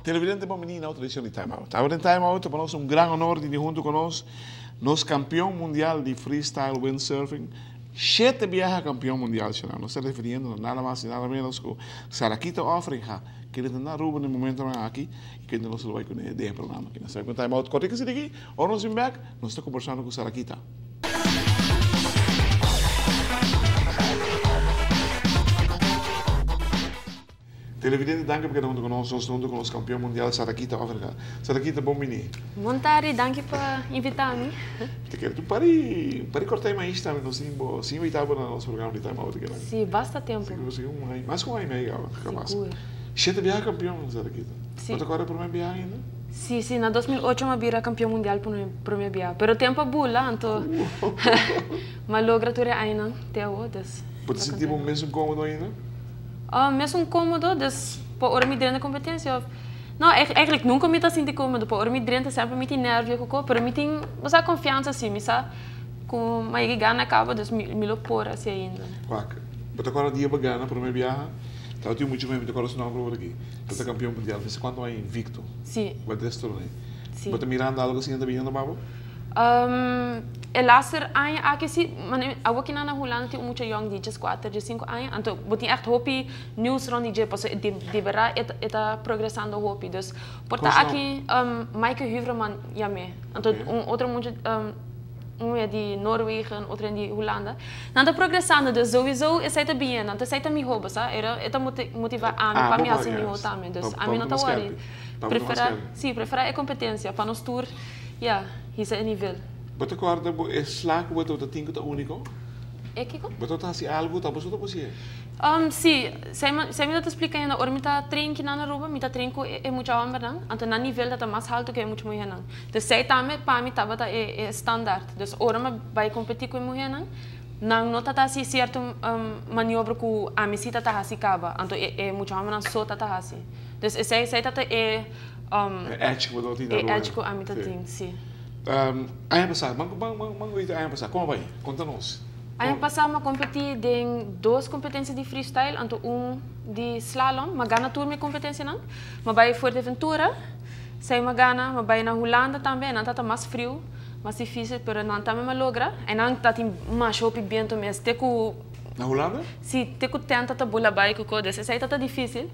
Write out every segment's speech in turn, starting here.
Televidente bon bini na otro edicion di Time Out. Awe den Time Out ta pa nos un gran honor di tin hunto cu nos nos campeon mundial di freestyle windsurfing, shete biaha campeon mundial shana. Nos ta refiriendo na nada mas y nada menos cu Sarakita Offringa, kende ta na Aruba na e momentonan aki y kende nos lo bay cune den e programa aki. Nos ta bay cu Time Out cortico asina aki, ora nos bin bek nos ta combersando cu Sarakita. Televidente danki pa keda huntu ku nos, nos ta huntu ku nos kampion mundial Sarakita Offerga. Sarakita bon bini. Bon tardi, danki pa invita mi. Ta kere tu pari pari korta e mais tambe nos tin bo sin invita bo na nos programa di Time Out keda. Si, basta tempu. Si, un aña, mas ku un aña i medio awe, kapas. Sigur. Shete biaha kampion Sarakita. Si. Bo ta kòrda e promé biaha ainda? Si, si, na 2008 mi a bira kampion mundial promé biaha. Pero tempu a bula, anto mi a logra tur e añanan te awo, dus. Bo ta sinti bo mesun kómodo ainda? Mesun kómodo, dus pa ora mi drenta kompetensia òf no, eigentlik nunka mi ta sinti kómodo, pa ora mi drenta semper mi tin nèrvio koko, pero mi tin bo sa konfiansa si, mi sa ku mi a yega gana kaba dus mi lo por hasi ainda. Wak, bo ta kòrda dia bo gana promé biaha? Tabatin un mucha muhé, mi ta kòrda su nòmber awor aki, ta ta kampion mundial, mi sa kuantu aña invikto. Si. Bo a destroné. Si. Bo ta mirando algu asina ta biniendo pa bo? E laster aña aki si, mane awor ki nan na Hulanda tin un mucha yong di dieskuater, diesinku aña, anto bo tin ègt hopi news rond di dje pasobra e di bèrdat e ta progresando hopi. Dus por ta aki Maaike Huverman yam'é, anto un otro mucha un e di Noorwegen, otro e di Hulanda, nan ta progresando dus souiso esei ta bien, anto esei ta mihó bo sa, e ta motivá ami pa mi hasi mihó tambe, dus ami no ta wòri, preferá, si, preferá e kompetensia pa nos tur. Ya, hisa e nivel. Bo ta kòrda bo e sla ku bo tabata tin ku ta úniko? E kiko? Bo tabata hasi algu ta bo so ta posi'é? Sí, sei mi ta splika ainda ora mi ta train kinan na Aruba, mi ta train ku e mucha hòmbernan, anto nan nivel ta mas haltu ku e mucha muhénan. Dus sei tambe pa mi tabata e standaard. Dus ora mi bai kompetí ku e muhénan, nan no ta ta hasi sierto maniobra ku ami sí ta ta hasi kaba, anto e mucha hòmbernan so ta ta hasi. Dus esei sei ta ta e. E edge ku bo ta tin E edge ku ami ta tin, si. Aña pasá, ban ban oita aña pasá, kon a bai? Konta nos. Aña pasá mi a kompetí den dos kompetensia di freestyle anto un di slalom. Mi a gana tur mi kompetensianan. Mi a bai Fuerteventura, esei mi a gana. Mi a bai na Hulanda tambe, einan tabata mas friu, mas difísil, pero nan tambe mi a logra. Einan tatin masha hopi bientu mes, te ku. Na Hulanda? Si, te ku tenta ta bula bai ku kos. Esei tabata difísil.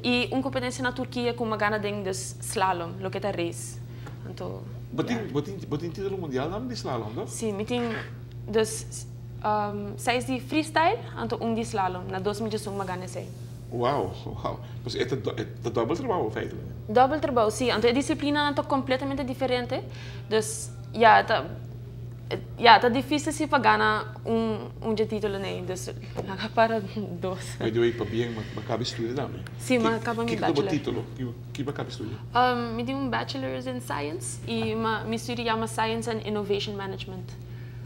I un kompetensia na Turkia ku mi a gana den dus slalom, loke ta race. Anto, Bo tin, bo tin, bo tin titulo mundial nan di slalom, toh? Si, mi tin dus seis di freestyle, anto un di slalom. Na 2011 mi a gana esei. Wow, wow. Pues e ta, e ta dòbel trabou feitelijk. Dòbel trabou, si. Anto e disiplinanan ta kompletamente diferente. Dus, ya, e ta. Ya, ta difícil si pa gana un un dje título nei, dus laga para dos. By the way, pabien ma caba estudia tambe. Sí, ma caba mi bachelor. Kiko ta bo título? Ki bo caba estudia? Mi tin un bachelor's in science y mi studia yama Science and Innovation Management.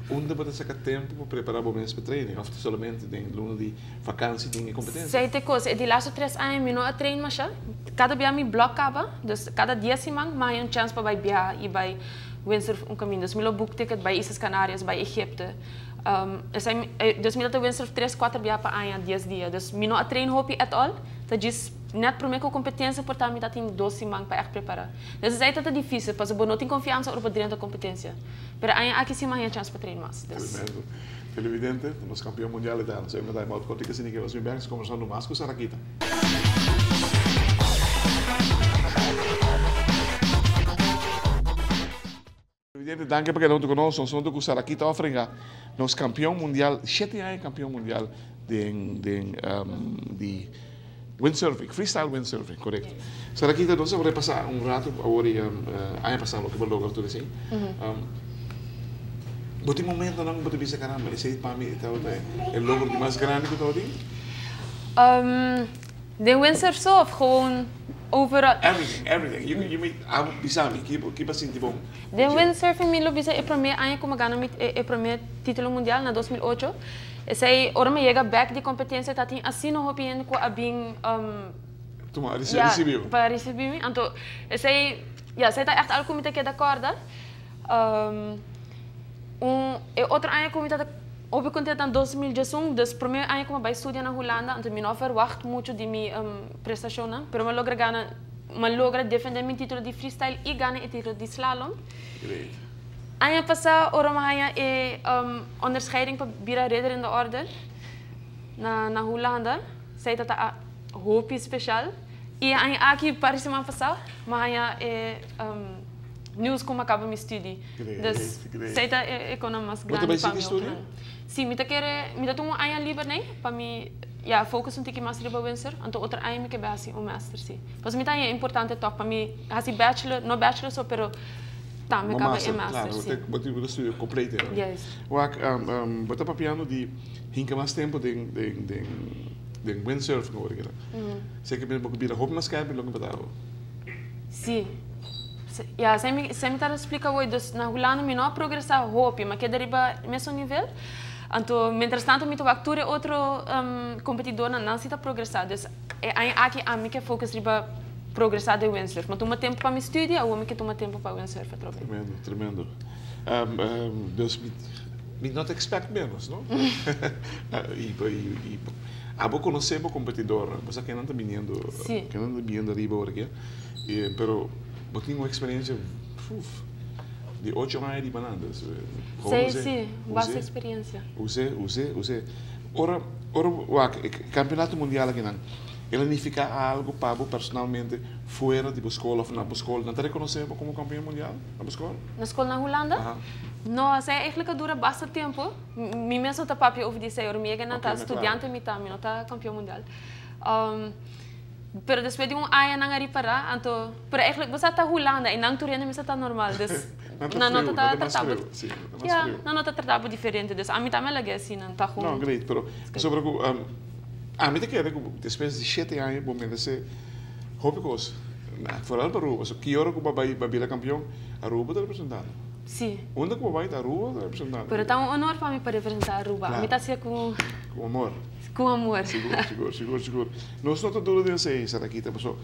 Unda bo ta saca tempo pa prepara bo mes pa training of ta solamente den luna di vakantie tin e competencia? Sei te cos, e di laatste tres aña mi no a train masha. Cada bia mi blok caba, dus cada dies siman mi a haya un chance pa bay biaha y bay Windsurf un kaminda. Dus mi lo boek ticket bai Islas Canarias, bai Egipte. Esei, dus mi ta ta windsurf tres, kuater bia pa aña, dies dia. Dus mi no a train hopi at all. Ta djis net promé ku kompetensia por ta mi ta tin dos siman pa ègt prepará. Dus esei ta ta difísil pasobra bo no tin konfiansa ora bo drenta kompetensia. Pero e aña aki sí mi a haña chans pa train mas. Dus. Tremendo. Televidente, nos kampion mundial e ta. Nos a yega time out kòrtiku asina ke nos bin bèk, nos kombersando mas ku Sarakita. Televidente, danki pa keda huntu ku nos. Nos huntu ku Sarakita Offringa, nos kampion mundial, shete aña kampion mundial den den di windsurfing, freestyle windsurfing, korekto. Sarakita, nos a repasá un ratu awor i aña pasá loke bo logra tur esei. Bo tin momentonan ku bo ta bisa, Caramba, esei pa mi tabata e logro di mas grandi ku tabatin? Den windsurf so of gewoon overal? Everything, everything. You you may abo bisa mi ki ki bo sinti bon. Den windsurfing mi lo bisa e prome aña ku mi gana mi e prome titulo mundial na 2008. Esei, ora mi yega bek di kompetensia, tatin asina hopi hende ku a bin Tuma, risibi bo. Pa risibi mi. Anto esei, ya, esei ta ègt algu ku mi ta keda kòrda. Un e otro aña ku mi tabata hopi kontentu ta 2011, dus promé aña ku mi a bai studia na Hulanda, anto mi no a verwagt muchu di mi prestashonnan, pero mi a logra gana, mi a logra defendé mi título di freestyle i gana e título di slalom. Great. Aña pasá ora mi a haña e onderscheiding pa bira Ridder in de Orde na na Hulanda, esei tabata hopi speshal. I e aña aki, par di siman pasá, mi a haña e Nieuws ku mi a kaba mi studi. Dus esei ta e konan mas grandi pa mi okinan. Si, mi ta kere, mi ta tuma un aña liber nei pa mi, ya, focus un tiki mas riba windsurf. Anto otro aña mi ke bai hasi un master, si. Pasobra mi ta haña importante tòg pa mi hasi bachelor, no bachelor so, pero tambe kaba e master, si. Bo tin un studio completo. Juist. Wak, bo ta papiando di hinka mas tempu den windsurfing awor kila. Esei ke bo bira hopi mas skerpi loke bo ta awor. Si. Ya, esei mi, esei mi tabata splika awor. Dus na Hulanda mi no a progresá hopi, mi a keda riba e mesun nivel. Anto mientras tanto mi ta wak tur e otro kompetidornan, nan si ta progresá. Dus e aña aki ami ke focus riba progresá den windsurf. Mi a tuma tempu pa mi studia, awor mi ke tuma tempu pa windsurf atrobe. Tremendo, tremendo. Dus mi, mi no ta expect menos, no? I, i, abo konosé bo kompetidornan, bo sa kennan ta biniendo, kennan ta biniendo ariba awor aki. Pero bo tin un experiencia uf di ocho aña di banan dus Sí, sí, basta experiencia. Use, use, use. Ora, ora wak e campeonato mundial akinan, el a nifica algo pa bo personalmente fuera di bo school of na bo school? Nan ta reconoce bo como campeon mundial na bo school? Na school na Hulanda? Aha. No, esei eigenlijk a dura basta tempo. Mi mes no ta papia over di esei, ora mi yega nan ta studiante mi ta, mi no ta campeon mundial. Pero despues di un aña nan a ripará, anto, pero eigenlijk bo sa ta Hulanda i nan tur hende mester ta normal, dus nan no ta trata bo, ya, nan no ta trata bo diferente, dus ami tambe a lag'é asina, ta gewoon. No, great, pero pasobra ku ami ta kere ku despues di shete aña bo meresé hopi kos, foral pa Aruba, so ki ora ku bo a bai bo a bira kampion, Aruba ta representando. Si. Unda ku bo bai ta Aruba ta representando. Pero ta un honor pa mi pa representá Aruba, ami ta hasié ku. Ku amor. Ku amor. Sigur, sigur, sigur, sigur. Nos no ta dura den esei, Sarakita, pasobra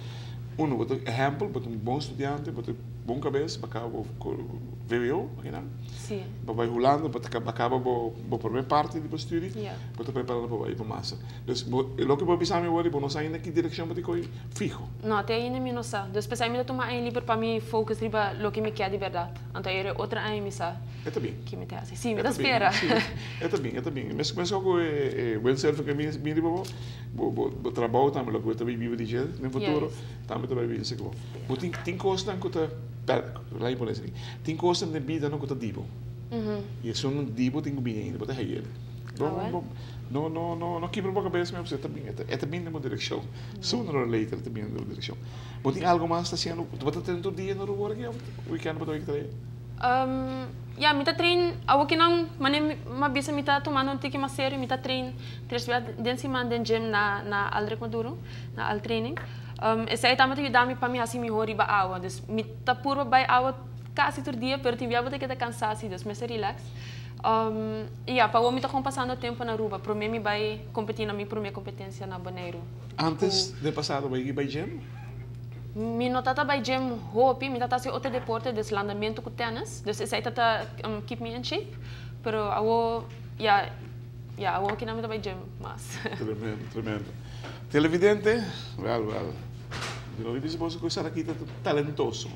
uno, bo ta ehèmpel, bo ta un bon studiante, bo ta bon kabes, bo a kaba bo vwo, akinan. Si. Bo bai Hulanda, bo a kaba bo bo promé parti di bo studi, bo ta preparando pa bai pa master. Dus bo, loke bo a bisa mi awor, bo no sa ainda ki direkshon bo ta kohe fiho. No, te ainda mi no sa. Dus p'esei mi ta tuma aña liber pa mi focus riba loke mi kier di bèrdat. Anto e otro aña mi sa. E ta bin. Ki mi ta hasi. Si, mi ta spera. E ta bin, e ta bin. Mes mes ku e windsurfing ku mi bin riba bo, bo bo bo trabou tambe loke bo ta bin biba di dje den futuro tambe ta bai bin esaki bo. Bo tin tin kosnan ku ta laat mi pone esaki, tin kosnan den bida no ku ta di bo. I esun di bo tin ku bini ainda, bo ta heyel. No no no no no no kibra bo kabes pasobra e ta bin e ta bin den bo direkshon. Sooner or later e ta bin den bo direkshon. Bo tin algu mas ta hasiendo? Bo ta train tur dia na Aruba ora aki òf weekend bo ta bai train? Ya, mi ta train awokinan manera mi a bisa mi ta tumando un tiki mas serio, mi ta train tres bia den siman den gym na na Aldrich Maduro, na Al Training. Esei tambe ta yuda mi pa mi hasi mihor riba awa. Dus mi ta purba bai awa kasi tur dia pero tin bia bo ta keda kansa si, dus mester relax. Y ya, pa awor mi ta kon pasando tempo na Aruba prome mi bai kompeti na mi prome kompetensia na Boneiru. Antes den pasado bo a bai gym? Mi no ta ta bai gym hopi, mi ta ta hasi otro deporte, dus landamentu ku tennis, dus esei ta ta keep me in shape, pero awo ya, ya awo kina mi ta bai gym mas. Tremendo, tremendo. Televidente, wel, wel, mi no bisa boso ku Sarakita ta talentoso.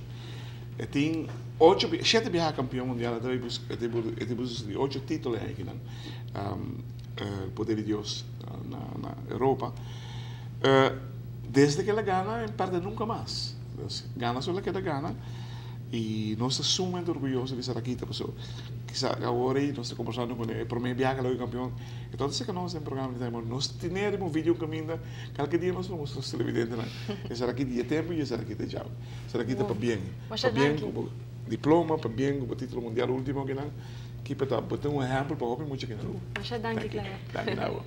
E tin ocho, shete biaha kampion mundial, e ta e ta e ta buska di ocho titulo akinan, poder di Dios na na Europa. Desde ke el a gana e perde nunka mas. Dus gana so el a keda gana i nos ta sumamente orguyoso di Sarakita pasobra kisa awor ei nos ta kombersando kuné e promé biaha ke el a bai kampion e tabata seka nos den programa di Time Out. Nos tene riba un video kaminda kalke dia nos lo mustra nos televidentenan e Sarakita di e tempu i e Sarakita djawe. Sarakita pabien, pabien ku bo diploma, pabien ku bo titulo mundial ultimo kinan. Kipe ta bo ta un ehèmpel pa hopi mucha kinan. Masha danki Claver. Danki na bo.